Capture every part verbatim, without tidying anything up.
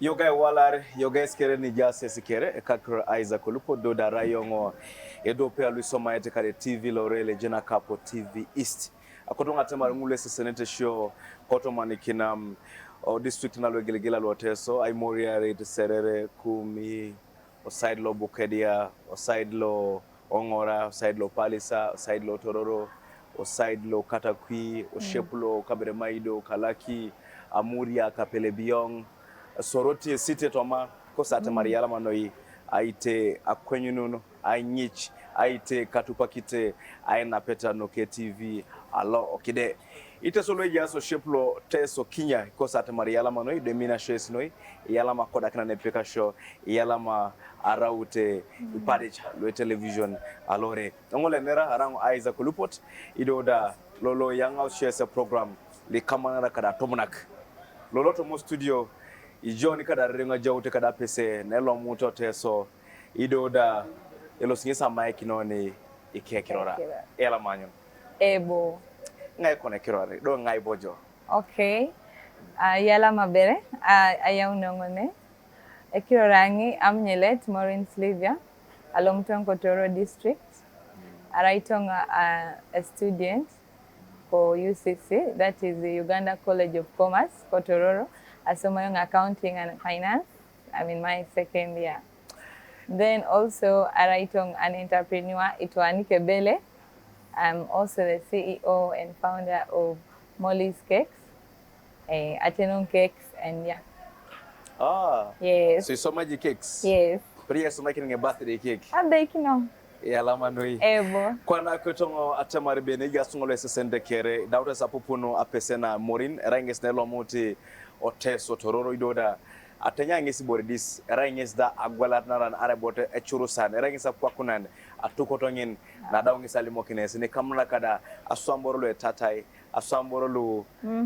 Yoga e walar, yoga eskere ni jase sikere, e kakro Isaac Olupo do da rayoŋo, edo pe alu isomaete kare T V lore le jena kapo T V East. Akoto ŋatemar ŋule sesenete sio, koto manikinam, o district na lo egelegela lo Teso, ai Moriarit, Serere, Kumi, o side lo Bukedia, o side lo Ongora, o side lo Palisa, o side lo Tororo, o side lo Katakwi, o shep lo Kaberamaido, Kalaki, Amuria, Kapelebiong, Soroti city toma, kosa atemar yalama noi, aite akwenyunun, aiŋic, aite katupakite, ainapeta nuke T V, alo okide. Iteso lo ejaas o shep lo Teso kinya, kosa atemar yalama noi, demina shoes noi, yalama kodakinan epekasho, yalama araute ipadec lo television alore. Oŋole nera araŋ Isaac Olupot, ido da lolo yaŋaus shoes program, likamanara kada tomunak. Lolo tomo studio, ijo ni kada rereŋa jaute kada pese, nelomuto Teso, ido da elos ŋes amaikinoni ikekirora. Ikekirora. Ela manyun. Ebo. Ŋai kone kirori, do ŋai bojo. Okay. Uh, yalama bere, uh, ayau noŋone. Ekirori aŋi, I'm Nyelet Maureen Sylvia, alomuton ko Tororo District. Araitoŋ, uh, a student ko U C C, that is the Uganda College of Commerce, ko Tororo. Asomoyoŋ accounting and finance. I'm in my second year. Then also, araitoŋ an entrepreneur, itwani Kebele. I'm also the C E O and founder of Molly's Cakes. Eh, atenoŋ cakes and yeah. Ah. Yes. So isomaji cakes? Yes. Pria isomaji kine birthday cake? Abeikino. Yalama noi. Ebo. Kwana kwetoŋo atemar bene ijaas ŋolo esesende kere, dauta sapupunu apesena Maureen, erai ŋes nelomuti o Teso Tororo ido da. Atenya ŋes boridis, erai ŋes da agwelat naran arebote ecurusan, erai ŋes akwakunan atukotoŋin, nadau ŋes alimokines, nikamuna kada aswamboro lo etatai, aswamboro lu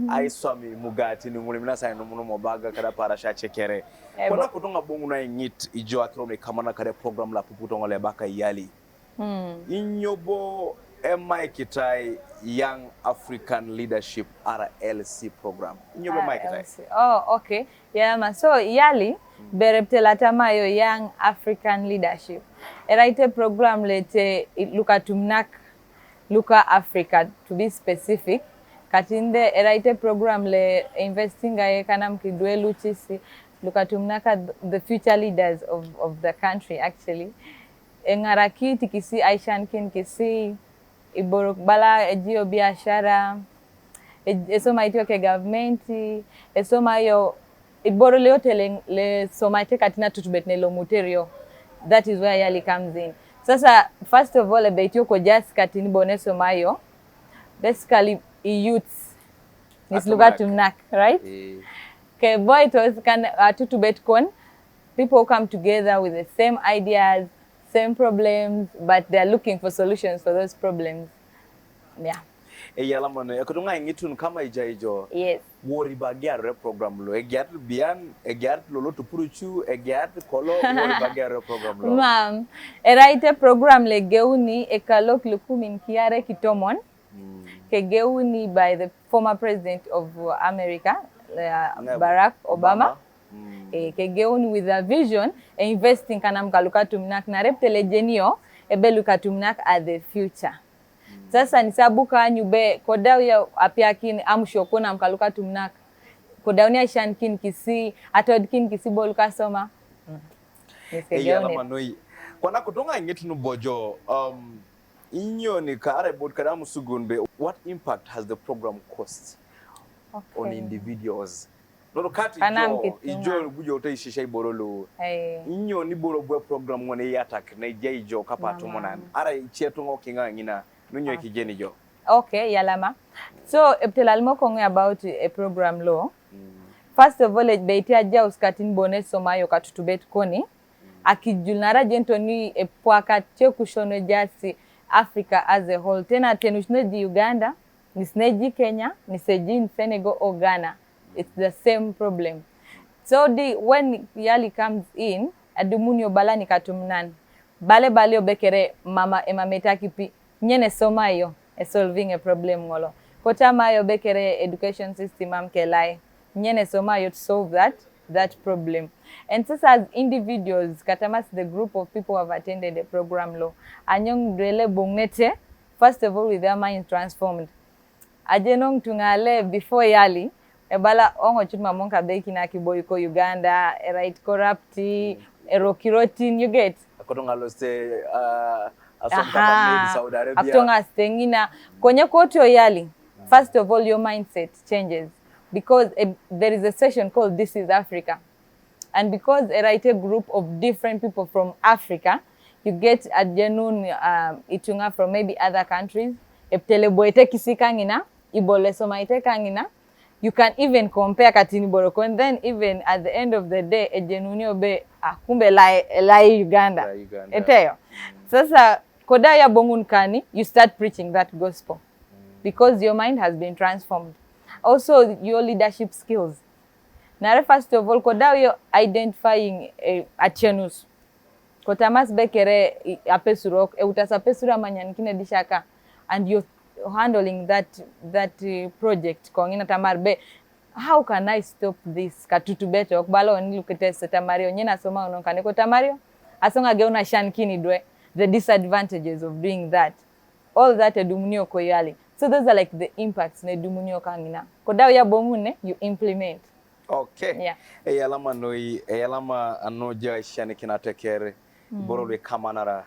aiswami mugati ni ŋulimina sa inumunumo baga kada parasha cekere. Ebo. Kwana kutuŋa boŋu na iŋit ijo akiro ni kamana kada program la puputoŋo le baka yali. Hmm. Inyo bo emaikitai Young African Leadership R L C program? Inyo bo emaikitai? R L C. Oh, okay. Yalama. So, yali, bere ptelatamayo Young African Leadership. Eraite program lete i-, luka tumnak, luka Africa, to be specific. Katinde, eraite program le investing aye kanam kidwe luchisi, luka tumnak at the future leaders of, of the country, actually. Eŋarakit kisi aishankin kisi, iborok bala ejio biashara, e-, esomaitio ke government, esomaio, iboro leote le, le somaite katina tutubet ne lomuterio. That is where yali comes in. Sasa, first of all, ebeitio ko just katini bone somaio, basically, i youths. Nis luka tumnak, right? Eh. Ke boy to kan, uh, tutubet kon, people come together with the same ideas, same problems, but they're looking for solutions for those problems. Yeah. Eyalama noi, ekutuŋa iŋitun kama ijaijo. Yes. Wori bagiarore program lo, egiat bian, egiat lolo tupurucu, egiat kolo, wori bagiarore program lo. Mam, eraite program le geuni, ekalok lukumin kiare kitomon, kegeuni by the former president of America, uh, Barack Obama. Eh, kegeuni with a vision, e investing kanam kaluka tumnak na reptele jenio, ebe luka tumnak at the future. Sasa ni sabu kanyu be, kodau ya apiakin amusho konam kaluka tumnak. Kodau ni ashankin kisi, atodkin kisi boluka soma. Yes, eyalama noi. Kwana kutuŋa iŋitun bojo, um, Inyo ni ka arai bot kada musugun be, what impact has the program caused on individuals? Lolo kati ijo, ijo gujo te ishisha iboro lu. Inyo ni boro bwe program ŋone yatak na ija ijo kapa tumunan. Arai chetuŋo kiŋa ŋina, nunyo ikijeni jo. Okay, yalama. So, ebtel alimo koŋe about a program lo. First of all, ej beitia jaus katin bone soma yo katutubet koni. Akijul nara jento ni epwakat chekushono jasi Africa as a whole. Tena tenush neji Uganda, nis neji Kenya, nis eji Senegal o Ghana. It's the same problem. So the, when yali comes in, adumunio bala ni katumnan. Bale bale obekere mama emameta kipi. Nyene soma yo, e solving a problem ŋolo. Kotama yo bekere education system am kelai. Nyene soma yo to solve that. that problem. And sasa as individuals, kata mas the group of people who have attended the program lo, anyong dwele bongnete, first of all, with their minds transformed. Ajenong tungale before yali, ebala ongo chut mamon ka beki na kiboi ko Uganda, e right corrupt, e rokirotin, you get? Akoto ngalo se uh, asom kama made Saudi Arabia. Aktonga stengina. Konye koto yali. First of all, your mindset changes because eh, there is a session called This is Africa. And because a right group of different people from Africa, you get a genuine um, itunga from maybe other countries. Eptele boete kisikangina, ibole somaite kangina. You can even compare katini boroko, and then even at the end of the day, a genuine obe akumbe lai lai Uganda. Lai Uganda. Eteyo. Sasa koda ya bongun kani, you start preaching that gospel because your mind has been transformed. Also, your leadership skills. Nare first of all, koda yo identifying eh, achenus. Kotamas bekere i- apesurok, eutas apesura manyan kine dishaka, and you're handling that that uh, project kongina tamar be. How can I stop this? Katutu beto, balo ni lukete se tamario, nyena soma unon kane ko tamario, asonga geuna shan kini dwe, the disadvantages of doing that. All that edumunio koyali. So those are like the impacts ne edumunio kangina. Kodao ya bongune, you implement. Okay. Yeah. E yalama noi, e yalama anoja shani kinatekere. Boro le kamanara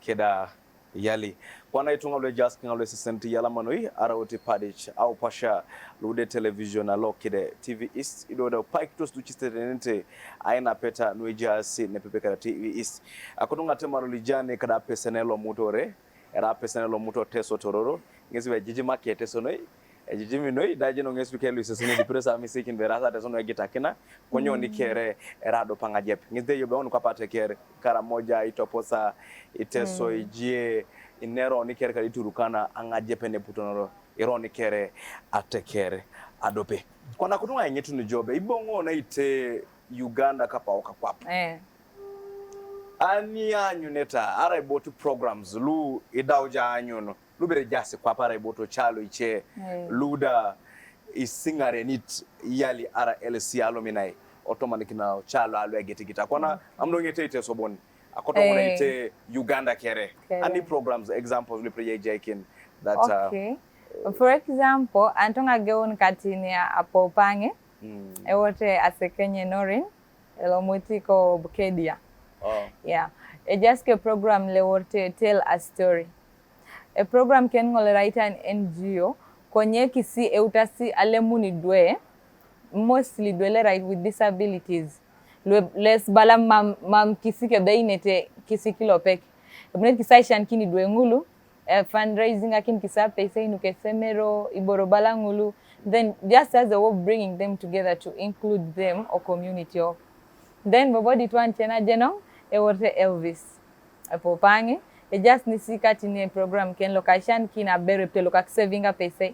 keda yali. Kwana itunga le jask nga le sisenti yalama noi, ara uti padich, au pasha, lude television alo kide T V East, ido da pike tos duchiste nente, aina peta noi jasi ne pepe kada T V East. Akotunga temaro lijane kada pesenelo mutore, era pesenelo muto Teso Tororo, ngesi be jiji make Teso noi, e jiji mi noi, da jino ngesi ke luise sini di presa mi sikin berasa Teso noi gitakina, konyo ni kere, era do panga jep. Ngesi de yobe onu kapate kere, Karamoja, Itoposa, Iteso, Ijie, Inero ni kere kadi Turukana, anga jepe ne putonoro, iro ni kere, atekere, adope. Kwana kutunga yenyetu ni jobe, ibongo na ite Uganda kapa okakwap. Eh. Ani anyu neta, ara ibotu programs, lu idauja anyu no, lu bere jasi kwa para ibotu chalo iche, Eh. Luda isingare nit yali ara L C alumni, otomanik na chalo alwe gete gita. Kwana, amdo ngete ite sobon, akoto ngona Eh. ite Uganda kere. Kere. Ani programs, examples, lu pre jaikin, that, uh, Okay. For example, antonga geun katini apopange, mm, ewote asekenye norin, elomutiko Bukedia. oh, Yeah. E just ke program le wote tell a story. E program ken ngole write an N G O, konye kisi eutasi alemuni dwe, mostly dwe le right with disabilities. Lwe, les bala mam, mam kisi ke beinete kisi kilopek. Ebnet kisa ishan kini dwe ngulu, eh, fundraising akin kisa pesa inu ke semero, iboro bala ngulu. Then just as a way of bringing them together to include them or community of. Then bobodi tuan chena jeno, ewote Elvis. Epopangi, e just nisi katini program ken location kina bere te lokak savinga pesa.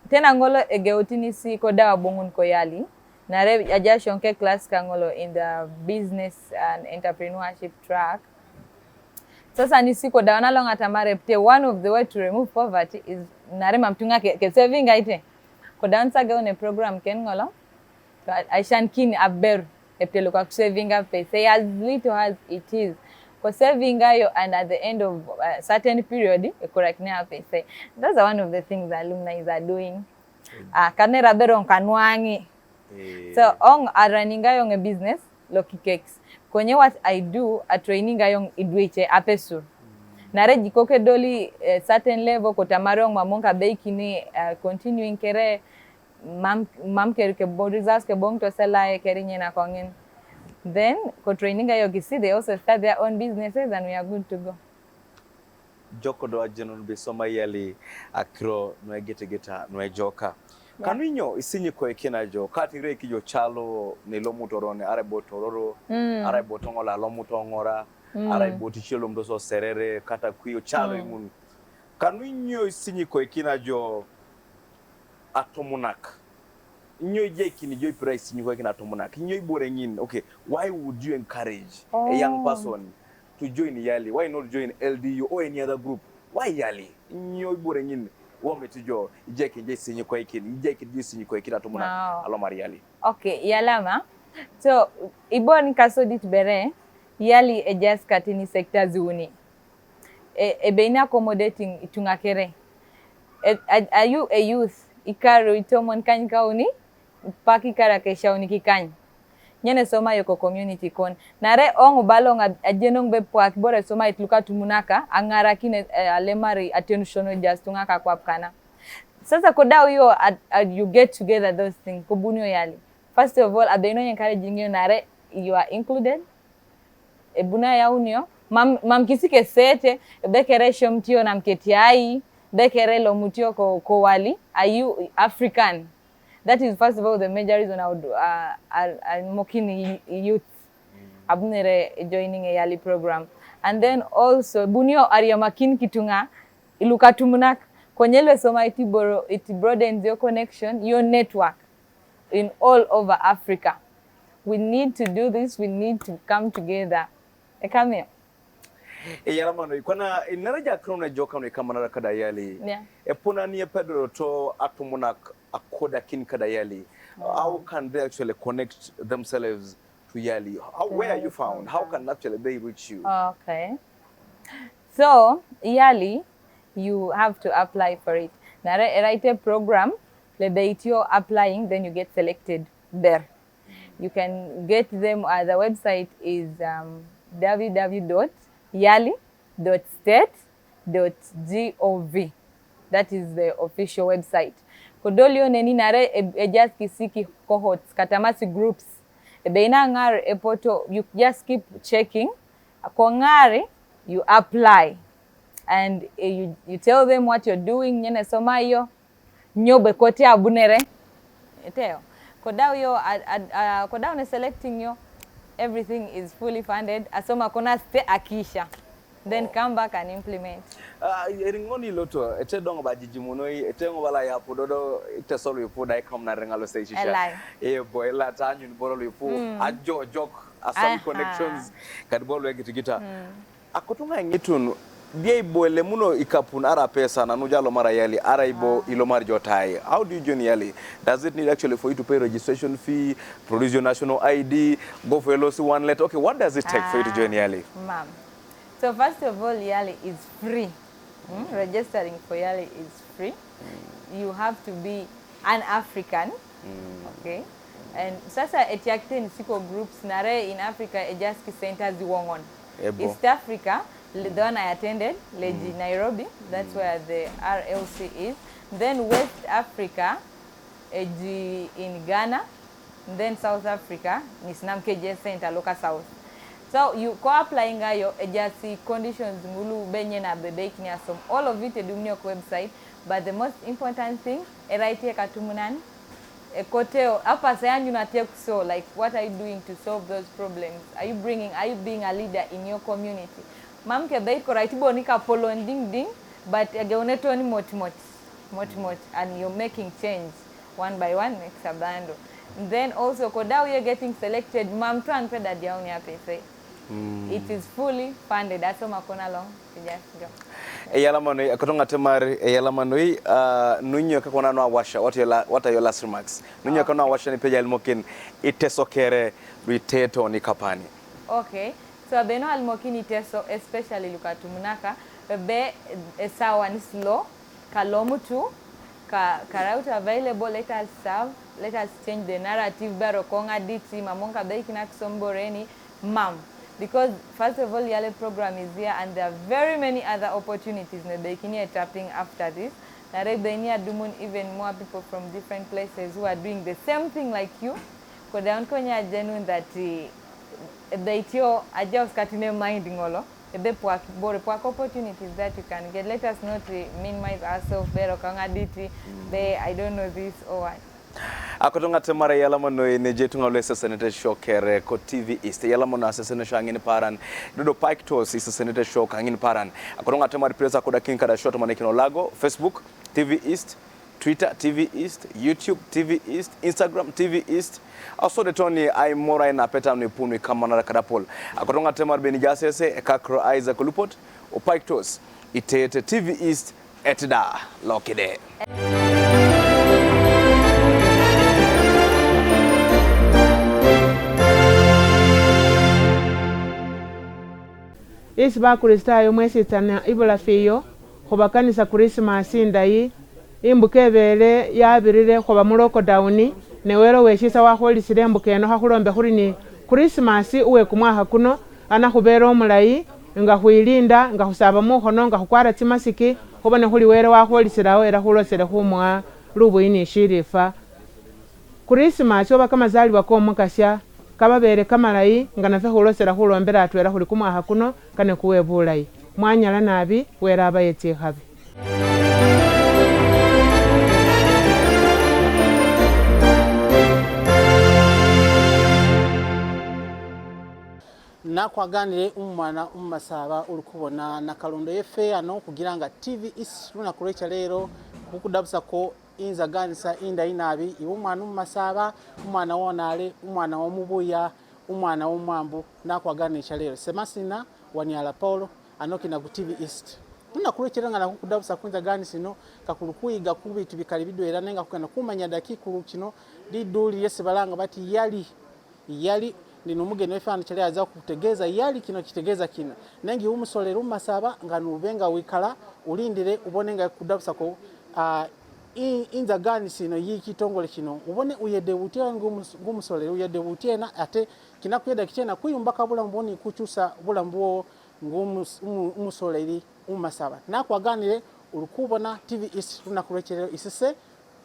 Tena ngolo egeuti nisi koda wabongun koyali. Nare aja shonke class kangolo in the business and entrepreneurship track. Sasa nisi koda wana longa tamare pte, one of the way to remove poverty is nare mamtunga ke, ke savinga ite. Koda ansa geune program ken ngolo. Aishan kini aber epte lokak savinga pesa as little as it is. Ko savinga yo, and at the end of a certain period, ekorakne a pesa. Those are one of the things that alumni are doing. Ah, kanera beron kanwangi. eh, So ong araninga yong a business, Loki Cakes. Konye what I do, a training ayong idweche apesur. Nare jikoke doli eh, certain level kotamari ong mamonka beikini uh, continuing kere mam mam kere ke bo results ke bong to sela e kere nyena kongin. Then ko training ayo kisi, they also start their own businesses and we are good to go. Joko do ajenon be soma yali akro no egete geta no ejoka. Kanu inyo isinyi ko ekina jo, kati re ki jo chalo ni lomu torone, ara ibo tororo, ara ibo tongola lomu tongora, ara ibo tichelo mdoso serere, kata kuyo chalo imun. Kanu inyo isinyi ko ekina jo atomunak. Inyo ije kini jo ipira isinyi ko ekina atomunak. Inyo ibore ngin. Okay, why would you encourage a young person to join Yali? Why not join L D U or any other group? Why Yali? Inyo ibore ngin. Wame tijo ije kini je isinyi ko ekina, ije kini je isinyi ko ekina atomunak. Wow. Alomar Yali. Okay, yalama. So, ibon kasodit bere, YALI ejaas kateni sectors uni. E, ebei ni accommodating ituŋa kere. E, a, a yu-, a youth, ikar itomon kany kauni, pak ikar akeshauni kikany. Nyen esoma yo ko community kon. Nare oŋ baloŋ a, ajenuŋ be pwak bore esoma it luka tumunaka, aŋarakin, e, alemari attention just tuŋa kakwap kana. Sasa kodau yo at, at you get together those things, kobunio YALI. First of all, abei no encouraging yo nare you are included. Ebuna yaunio, mam, mam kisike sete, be kere shom tio nam ketiai, be kere lomutio ko, ko YALI, are you African? That is first of all the major reason I would, uh, I, I mokin y-, youth. Abunere joining a YALI program. And then also, bunio ariamakin kituŋa, iluka tumunak, konyelo soma it boro, it broadens your connection, your network in all over Africa. We need to do this, we need to come together. Ekamio. Eyala mano, ikwana, inara ja krono joka no ikamana kada YALI. Yeah. Epona ni epedro to atumunak akoda kin kada YALI. How can they actually connect themselves to YALI? How, where are you found? How can actually they reach you? Okay. So, YALI, you have to apply for it. Nare eraite program, le date you're applying, then you get selected there. You can get them, uh, the website is, um, www.yali.state.gov. That is the official website. Kodolio neni nare e, e just kisiki cohorts, katamasi groups. Ebei na ŋar epoto, you just keep checking. Koŋari, you apply. And, eh, you, you tell them what you're doing, nyene soma yo, nyobe kote abunere. Eteo. Kodau yo, a, a, a, kodau ne selecting yo, everything is fully funded. Asoma kona ste akisha. Then come back and implement. Ah, eriŋoni loto, ete doŋ ba jijimunoi, ete ŋo bala yapu dodo, ite solu ipu dai kam na reŋalo se ishisha. Elai. Ebo, ela ta anyun bolo ipu, ajo jok, asal connections, kad bolo egit gita. Akotuŋa ŋitun, bia ibo elemuno ikapun ara pesa na nuja lomar YALI, ara ibo ilomar jotai. How do you join YALI? Does it need actually for you to pay registration fee, produce your national I D, go for L C one letter? Okay, what does it take for you to join YALI? Ma'am. So first of all, YALI is free. Mm? Registering for YALI is free. You have to be an African. Okay. And sasa etiakten siko groups nare in Africa ejaski centers woŋon. Ebo. East Africa, le- the one I attended, leji Nairobi. That's where the R L C is. Then West Africa, eji in Ghana. Then South Africa, ŋes nam keje center loka South. So you ko applying ayo, ejasi conditions ŋulu benye na bebek ni asom. All of it edumni ok website, but the most important thing, eraite katumunan, ekoteo, apa se anyu na tek so, like, what are you doing to solve those problems? Are you bringing, are you being a leader in your community? Mam ke beit korait boni ka polon ding ding, but ageune toni mot mot, mot mot, and you're making change one by one makes a bundle. And then also kodau you're getting selected, mam twan pe dadiauni apese. It is fully funded. Asoma kona long, just go. Eyalamanoi, akotoŋa temar, eyalamanoi, uh, nunyo kakwana no awasha, what, your la, what are your last remarks? Nunyo kakwana awasha ni peja alimokin, itesokere, luiteto ni kapani. Okay. So abeno alimokin iteso, especially lukatumunaka, be esawa ni slow, kalomutu, ka, ka route available, let us serve, let us change the narrative, bero koŋa diti, mamonka beikin akisomboreni, mam. Because first of all, YALI program is here and there are very many other opportunities ne beikini a tapping after this. Nare beni adumun even more people from different places who are doing the same thing like you. Kodaun konya genuine that, eh, ebe itio ajaus katine mind ŋolo, ebe pwak, bore pwak opportunities that you can get. Let us not, eh, minimize ourselves, bero kaŋaditi, be I don't know this or what. Akoto ŋa temar eyalama noi neje tuŋa lu esesenete show kere ko T V East. Eyalama noi asesenete show aŋin paran. Dodo Pike Tos isesenete show kaŋin paran. Akoto ŋa temar presa kodakin kada show tomanekin olago, Facebook, T V East, Twitter, T V East, YouTube, T V East, Instagram, T V East. Asode toni ai morai na peta ni punu ikamanara kadapol. Akoto ŋa temar beni jasese, ekakro Isaac Lupot, o Pike Tos, itete T V East, etida, lokide. Isi Bakristaayo mwesitsana ibulafu iyo, khubakanisa Krisimasi indayi. Imbuka ebeele yabirire khwaba mu lockdown, ne Wele uweshiisa wakhwolisile imbuka eno, khakhuloombe khuri ni Krisimasi uwe kumwakha kuno anakhubeele umulayi, nga khwiliinda, nga khusaaba mukhono, nga khukwara tsimasiki, khubone khuli Wele wakhwolisilawo ela khulosele khumuwa lubuyi ni shiliifwa. Krisimasi oba kamasaalibwa k'Omukasya kababeele kamalayi, nga nafwe khulosela khuloombela atweela khuli kumwakha kuno kane kuwe bulayi. Mwanyala naabi, Wele abaye tsikhabi. Nakwaganile umwana umumasaaba uli kubona Nakalondo yefe ano kugira nga T V isi lunaku lwecha lero khukudabusako inzaganisa indayi naabi, iwe umwana umumasaaba, umwana wonaale, umwana womubuya, umwana womwambu, nakwaganile cha lero. Semasina Waniala Paulo, anokina ku T V East. Lunaku lwecha lero nga nakukudabusako inzaganisa ino, kakuli kuyiga ku biitu bikali bidwela, nenga kukana kumanya daki kikulu kino, liduuli lyesi balanga bati yali. Yali ndi numugeni wefe ano chali aza kukutegeeza yali kino kitegeeza kina. Nenga iwe umusoleli umumasaaba nga nube nga wikala ulindile ubone nga kudabusako, ah, i- inzaganisi ino yi kitongole kino, ubone uyede utye ngu mus- ngu umusoleli uyede utyena, ate kina kuyeda kityena kuyumbaka bulamu bwo ni kuchusa bulamu bwo ngu umus- umu- umusoleli umumasaaba. Nakwaganile uli kubona T V East lunaku lwecha lero, isise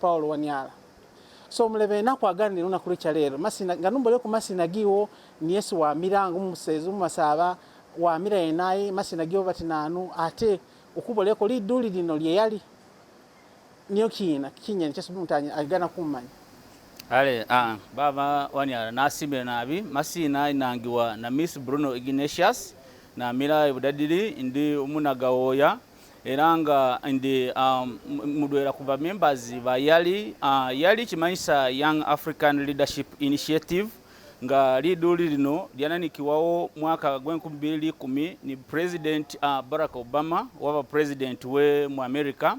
Paulo Waniala. So mulebe, nakwaganile lunaku lwecha lero, masina nga numboleko masina giwo, ni yesi wamila nga umusezi umumasaaba, wamila yenayi, masina giwo bati nanu, ate ukuboleko liduuli lino lye yali niyo kiina kinyene chesi umuntu anyi- agana kumanya. Ale, ah, baba Waniala, nasimile naabi. Masina inangiwa na Miss Bruno Ignatius, namila ibudadili, ndi umunagawoya, era nga ndi, ah, m- mudwela ku ba members ba yali, ah, yali chimanyisa Young African Leadership Initiative, nga liduuli lino lyananikiwawo mwaka gwe nkumi bibili ikumi ni President, ah, Barack Obama, waba president we mu America.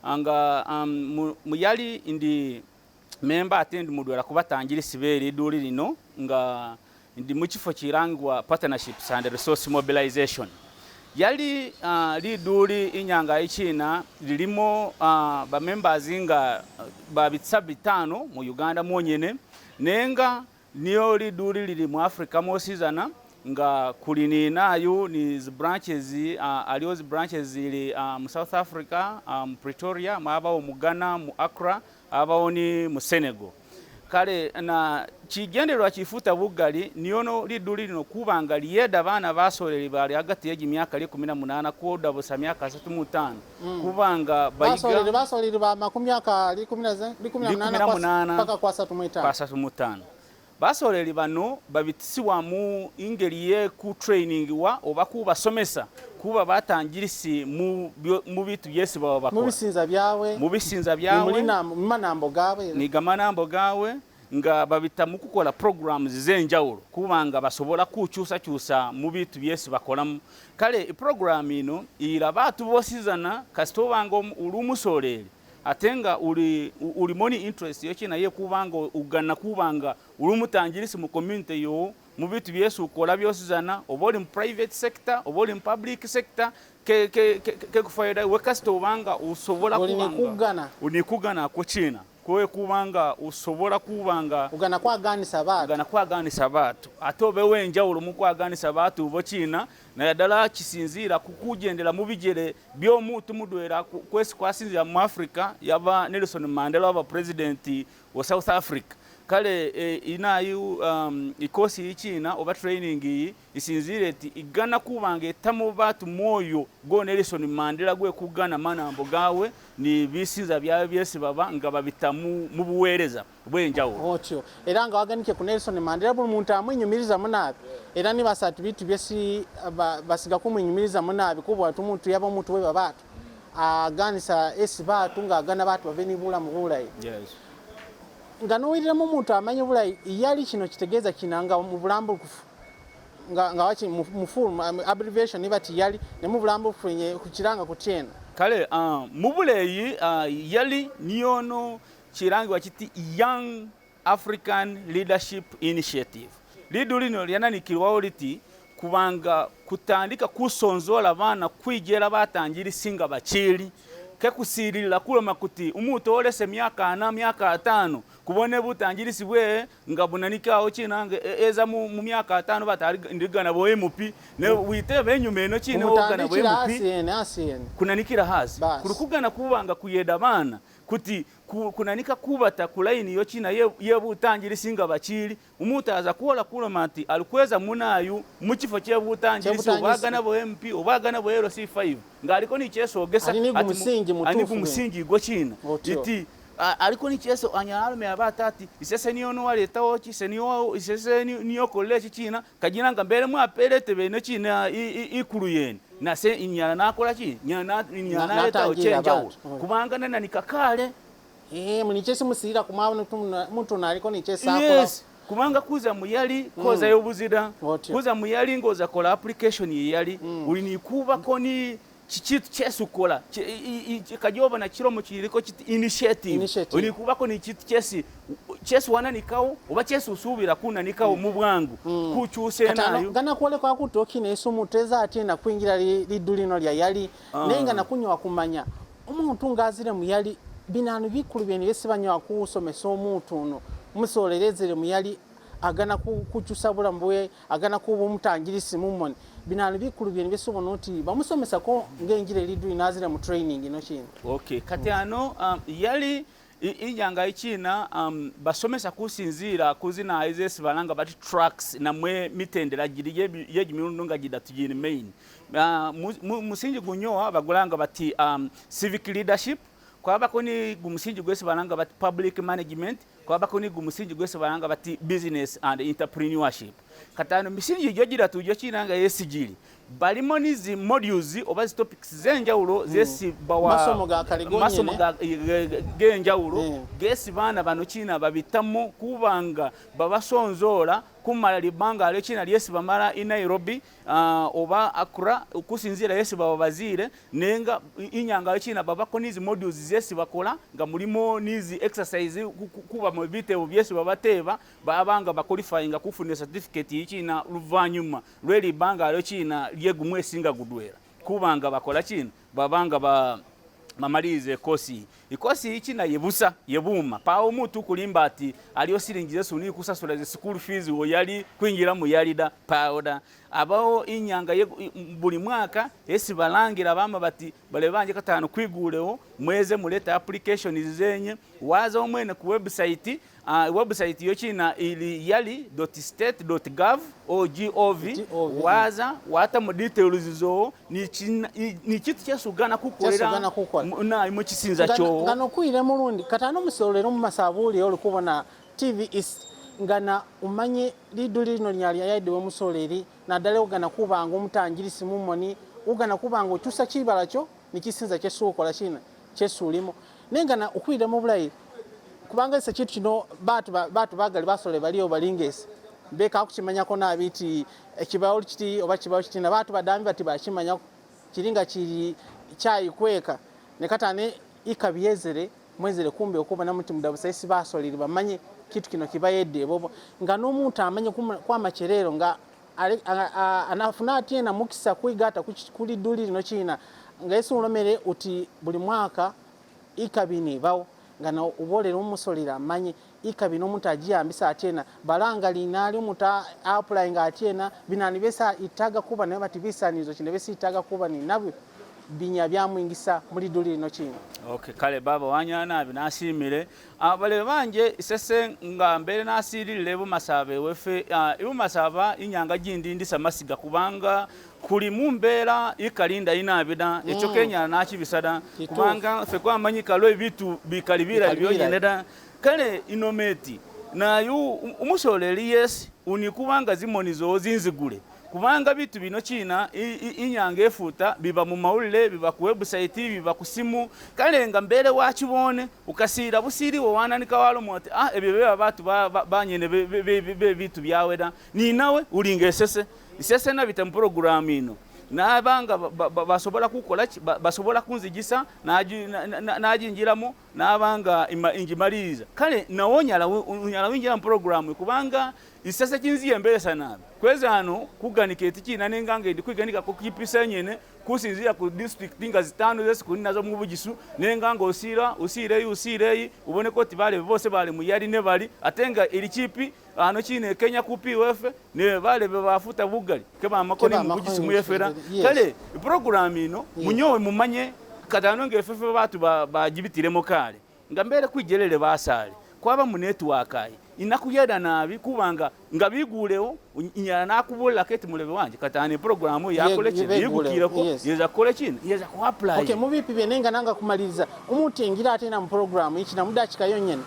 Ah, nga, um, mu, mu yali ndi member ate ndi mudwela ku batangilisi be liduuli lino, nga ndi mu kifo kilangibwa Partnerships and Resource Mobilization. Yali, ah, liduuli inyanga ichina lilimo, ah, ba members nga, ah, babitsa bitano mu Uganda mwonyene, nenga niyo liduuli lili mu Africa mwosizana, nga kuli ni nayu ni zi branches, ah, aliwo zi branches zili, ah, mu South Africa, ah, mu Pretoria, mwabawo mu Ghana, mu Accra, abawo ni mu Senegal. Kale na kigendererwa kifuta bugali niyono liduuli lino kuba nga liyeda baana basoleli bali hagati ye gimyaka likumi na munana kudabusa myaka asatu mu tano, kuba nga bayiga basoleli basoleli ba makumyaka likumi na ze- likumi na munana kwa- paka kwa asatu mu itano. Kwa asatu mu tano. Basoleli bano babitisiwa mu ingeli ye ku trainingiwa oba kubasomesa kuba batangilisi mu byo- mu bitu byesi baba mu bakora bisinza byawe, mu bisinza ni muli byawe, nam- mu manambo gawe. Ni gamanambo gawe, nga babita mu kukola programs zenjawulo kuba nga basobola kukyusakyusa mu bitu byesi bakolamu. Kale iprogram ino iyila batu bosizana, kasita oba nga omu- uli umusoleli ate nga uli u- ulimo ni interest yochina ye kuba nga ugana kuba nga uli umutangilisi mu community yo, mu bitu byesi ukola byosizana, oba uli mu private sector oba uli mu public sector, ke ke ke, ke kufaida we kasita oba nga usobola uli ni kuba nga kugana uli ni kugana ko china kwe kuba nga usobola kuba nga ugana kwaganisa batu ugana kwaganisa batu, ate obe wenjawulo mu kwaganisa batu bo china, naye ddala kisinziira ku kujendera mu bigere by'omuntu mudwera ku- kwesi kwasinzira mu Africa yaba Nelson Mandela waba president wa South Africa. Kale, eh, inayu, um, ikosi ichina oba training iyi isinzire eti igana kuba nga etamu batu mwoyo go Nelson Mandela gwe kugana manambo gawe ni bisinza byawe byesi baba nga babitamu mu buweereza bwenjawulo. Otyo. Era nga waganike ku Nelson Mandela buli muntu amwinyumiriza munabi. Era ni basatu bitu byesi ba- basiga kumwinyumiriza munabi kuba ati umuntu yaba umuntu we babatu aganisa esi batu nga agana batu babe ni bulamu bulayi. Yes. Nga nuwililemo umuntu amanye bulayi yali kino kitegeeza kina nga mu bulambulukufu, nga, nga waki mu, mu full, um, abbreviation iba ti yali, ne mu bulambulukufu yenye kukilanga kutyena. Kale, ah, mu buleyi, ah, yali niyono kilangibwa kiti Young African Leadership Initiative. Lidu lino lyananikilwawo liti kubanga kutandika kusonzola bana kwigela batangilisi nga bachili, ke kusililila kuloma kuti umutu olese myaka ana, myaka atano, kubone butangilisi bwe nga bunanikawo china nga e- eza mu, mu myaka atano batali ndi gana bo M P, ne witebe inyuma eno china ogana bo M P. Kunanikila hasi. Kuli kugana kubanga kuyeda bana kuti ku- kunanika kubata ku line yo china ye, ye butangilisi nga bachili. Umutu aza kuola kuloma ati ali kweza munayu mu chifo che butangilisi, obwagana bo M P, obwagana bo L C five, nga aliko ni chesogesa ati mu- ali ni gumusingi gwo china iti a- aliko ni cheso anyala alome abata ati isese niyo nuwaletawo chi, ise niyo, isese ni- niyo kolela chi china, kajina nga mbele mwapelete bene china i- i- ikulu yene, nase inyala nakola chi, nyala na- inyala naletawo chenjawulo kubanga nena ni kakale. Eh, muni chesi musiyila kumwa muntu naliko ni chesi akola. Yes. Kubanga kuza muyali koza yo buzida. Kuza muyali ngoza kola application yeyali, uli ni kubako ni chi- chitu chesi ukola. Chi- i- i- i- kajoba na chilomo chiliko chiti initiative. Uli ni kubako ni chitu chesi chesi wananikawo oba chesi usubila kunanikawo mu bwangu, kuchuse nayo. Ngana kuoleka kuti okina isu muteza ati na kwingila li- lidu lino lya yali, nenga na kunywa kumanya umuntu nga azile muyali, binanu bikulu byene byesi banywa kusomesa umuntu uno, umusolelezele muyali, agana ku- kuchusa bulamu bwe, agana kuba umutangilisi mumoni. Binanu bikulu byene byesi ubona uti bamusomesa ko ngenjile liduli nazile mu training no china. Okay, kati ano um, yali i- inyanga ichina um, basomesa kusinzila kuzina zesi balanga bati tracks namwe mitendela jili yebi- yejimiundu nga jidatu jili main. Ah, mu- mu- musinji gunyowa bagulanga bati um, civic leadership, kwabako ni gumusinji gwesi balanga bati public management, kwabako ni gumusinji gwesi balanga bati business and entrepreneurship. Katano misinji jo jidatu jo china nga yesi jili balimo ni zi modules oba zi topics zenjawulo zesi bawa masomo ga kale masomo gonyene ga- ge- ge- genjawulo gesi bana bano china babitamo kubanga babasonzola kumala libanga alyo china lyesi bamala i Nairobi, ah, oba Accra, kusinzila yesi baba bazile, nenga i- inyanga yo china babako ni zi modules zesi bakola, nga mulimo ni zi exercise ku- ku- kuba mu bitebo byesi babateba, baba nga baqualifyinga kufuna certificate yi china luvanyuma lwe libanga alyo china lye gumwesi nga gudwela, kubanga bakola china, baba nga ba- bamalilize ikosi. Ikosi ichi naye busa, ye buma. Pawo umutu ukulimba ati aliyo silingi zesu ni kusasula ze school fees, wo yali kwingila mu yali da, pawo da. Abawo inyanga ye, i- buli mwaka esi balangila bama bati bale banje katano kwigulewo, mweze muleta applications zenye, waza umwene ku website. Ah, website yo china ili yali dot state dot gov or gov. Waza watamo details zo ni china- i- ni chitu chesugana kukolela. Chesugana kukola. Mu- na mu chisinza cho ngano kwile mulundi katano musolero mu masabuli oli kubona T V East, ngana umanye lidu lino lyali yaidiwe musoleri, nadale ugana kubanga umutangilisi mumoni, ugana kubanga uchusa chibala cho ni chisinza chesukola china chesulimo. Nenga na ukwilemo bulayi kubanga ise chitu chino batu ba- batu bagali basole baliyo balingesi beka kuchimanyako nabi iti echibawo chiti oba chibawo chiti na batu badambi bati bachimanyako, chilinga chili chayikweka. Nekatane ikabi yezele mwezele kumbe okubona muti mudabusa isi basoleli bamanye kitu kino kibayede bobo. Nga nomuntu amanye kuma- kwamachelelo nga ale- a- a- anafuna atyena mukisa kwigata ku chi- ku lidu lino china, nga esi ulomele uti buli mwaka ikabi nibawo. Nga na ubolele umusoleli amanye ikabi nomuntu ajiyambisa atyena, balanga lina ali umutu a- applyinga atyena, binani byesi itaga kuba nabyo bati bisanilizo china byesi itaga kuba ninabyo binya byamwingisa mu lidu lino china. Okay, kale baba wanyala nabi nasimile. Ah, bale banje isese nga mbele nasililile ibumasaba iwefe, ah, ibumasaba inyanga jindi ndisa masiga kubanga kuli mumbela ikali ndayi nabi da, echo kenyala nachibisa da. Kubanga fe kwamanyika lwe bitu bikali bilayi byonyene da. Kale inometi nayu umusoleli yesi unikubanga zimoni zo zinzigule. Kubanga bitu bino china i- i- inyanga efuta biba mu mawulile, biba ku website, biba ku simu. Kale nga mbele wachibone ukasila busili wo wananika walomo ati ah, ebyo beba batu ba- ba- banyene be- be- be- be- be bitu byawe da. Ninawe ulinga esese isese nabita mu program ino, nabanga ba- ba- ba- basobola kukola ki- ba- basobola kunzijisa naji- na- na- na- najinjilamo nabanga ima- injimaliliza. Kale nawe onyala wi- unyala winjila mu program kubanga Isese kinziye mbelesa nabi. Kwezi ano kuganika eti kina nenga nga ndi kwiganika ku kipisa nyene kusinzira ku district nga zitano zesi kuli nazo mu Bugisu, nenga nga usira, usireyi, usireyi, ubone koti balebe bose bali mu yali ne bali, ate nga ili kipi, ano kine Kenya ku P O F, ne balebe bafuta bugali, ke bamako ni mu Bugisu mu yefera. Yes. Kale, program ino, yes, munyowe mumanye, katano nga efefe batu ba, bagibitiremo kale. Nga mbere kwijelele basale, kwaba mu network ayi, inakuyeda nabi, kubanga nga bigulewo, inyala nakubulela keti mulebe wanje, katano program yakole kine, yigukireko, yes, yeza kole kine, yeza ku apply. Okay, mu bipi byene nga nanga kumaliriza, umutingira ate na mu program ichi na mudakika yonyene.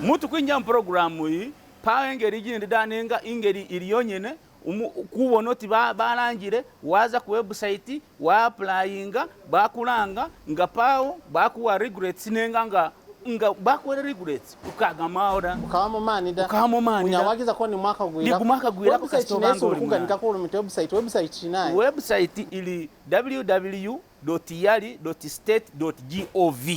Mutu kwinja mu program iyi, pa engeri jindi da nenga ingeri ili yonyene, umu-, kubona oti ba-, balangire, waza ku website, wa applyinga, bakulanga, nga pawo, bakuwa regrets, nenga nga, nga bakuwele regrets, ukagamawo da. Ukawamo mani da. Ukawamo mani da. Unyawagiza ko ni mwaka gwira. Ni ku mwaka gwira. Website nesu kuganika ku lumite website, website chinayi. Website ili w w w dot yali dot state dot gov.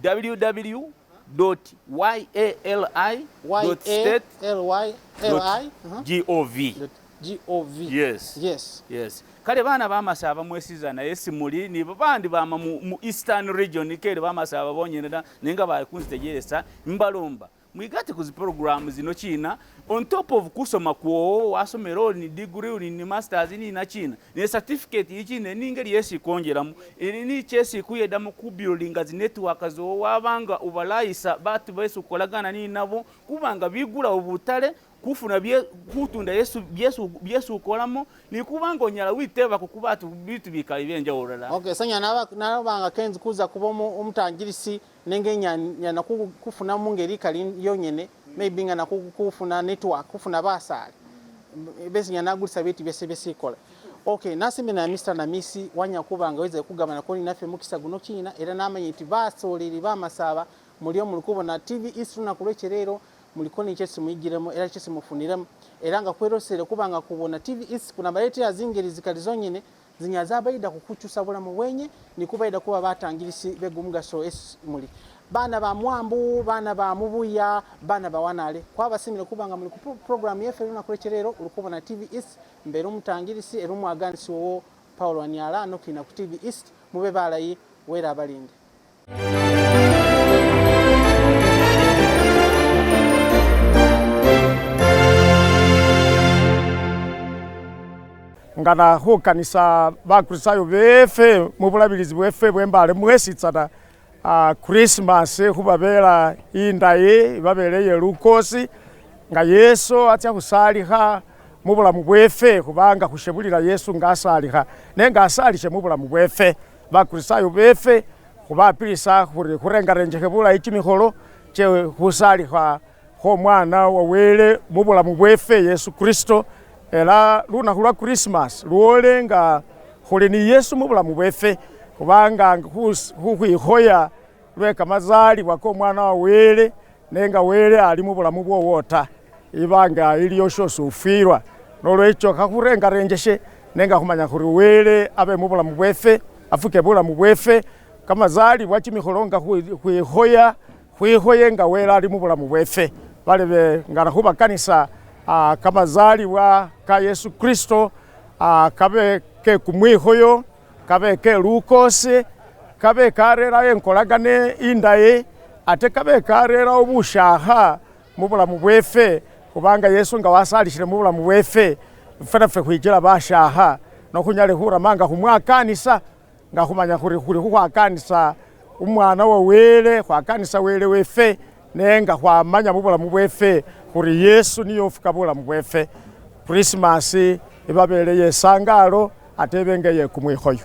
w w w dot y a l i dot state dot gov. Yes. Yes. Yes. Kale bana bamasaba mwesiza naye simuli ni babandi bama mu, mu Eastern region kele bamasaba bonyene da, nenga bali kunzitegeresa, mbalomba mwigate ku zi program zino kina, on top of kusoma kwowo, wasomera oli ni degree, oli ni masters, ni na kina, ne certificate yi kina, ni ngeri yesi ikonjeramu, ili ni chesi ikuyedamo ku building zi network zo, wabanga ubalayisa batu besi ukolagana ni nabo, kubanga bigula ubutale, kufuna bye, kutunda Yesu, Yesu, Yesu ukolamo, ni kubanga onyala witebako ku batu bitu bikali byenjawulo da. Okay, so nyana ba-, nalobanga kenzi kuza kuba omu-, omutangirisi, nenge nya-, nyana ku-, kufuna mu ngeri ikali yonyene, maybe nga na ku-, kufuna network, kufuna basale. Besi nyana nagulisa bitu byesi, byesi ikola. Okay, nasimbe na Mister na Miss, wanya kubanga weze kugabana koni nafe mukisa guno kina, era namanye nti basoleli bamasaba, mulio muli kubona T V East lunaku lwekyerero, muliko ni kyesi muyigiremo, era kyesi mufuniremo. Era nga kwerosere kubanga kubona T V East kuna baletera zingeri zikali zonyene, zinya zabaida kukuchusa bulamu bwenye, ni kubaida kuba batangirisi begumugaso esi muli. Bana ba Mwambu, bana ba Mubuya, bana ba Wanale, kwabasimire kubanga muli ku pro-, program yefe lunaku lwekyerero, uli kubona T V East, mbere omutangirisi, era omwaganisi wowo Paul Waniala, nokina ku T V East, mube balayi, wera abalinde. Ngana khukanisa bakristayo befe mubulabilizi bwefe bwembale mwesitsana, ah, Christmas khubabela indayi, ibabele iye lukoosi, nga Yesu atsia khusalikha mubulamu bwefe, khubanga khushebulila Yesu nga asalikha, ne nga asalishe mubulamu bwefe. Bakristayo befe khubapilisa khuri khurengarenjekhe bulayi kimikholo kye khusalikha khwomwana wa Wele mubulamu bwefe Yesu Kristo. Ela lunakhu lwa Christmas lwole nga khuli ni Yesu mubulamu bwefe, khubanga khus-, khukhwikhoya lwe kamazalibwa komwana wa Wele, ne nga Wele ali mubulamu bwowo ta, iba nga iliyo shosi ufwilwa. Nolwekyo khakhurengarenjeshe, ne nga khumanya khuri Wele abe mubulamu bwefe, afuke bulamu bwefe, kamazalibwa, kimikholo nga khwi-, khwikhoya, khwikhoye nga Wele ali mubulamu bwefe. Balebe nga nakhubakanisa, ah, kamazalibwa ka Yesu Kristo, ah, kabe ke kumwikhoyo, kabe ke lukoosi, kabe karera enkolagane indayi, ate kabe karera obushakha mubulamu bwefe, khubanga Yesu nga wasalishile mubulamu bwefe, ifwe nafwe khwichela bashakha, nokhunyale khurama nga khumwakanisa, nga khumanya khuri khuli khukhwakanisa Umwana wa Wele, khwakanisa Wele wefe, ne nga khwamanya mubulamu bwefe khuri Yesu niye ufuka bulamu bwefe. Christmas ibabeele yesangaalo, ate ibe nga iye kumwikhoyo.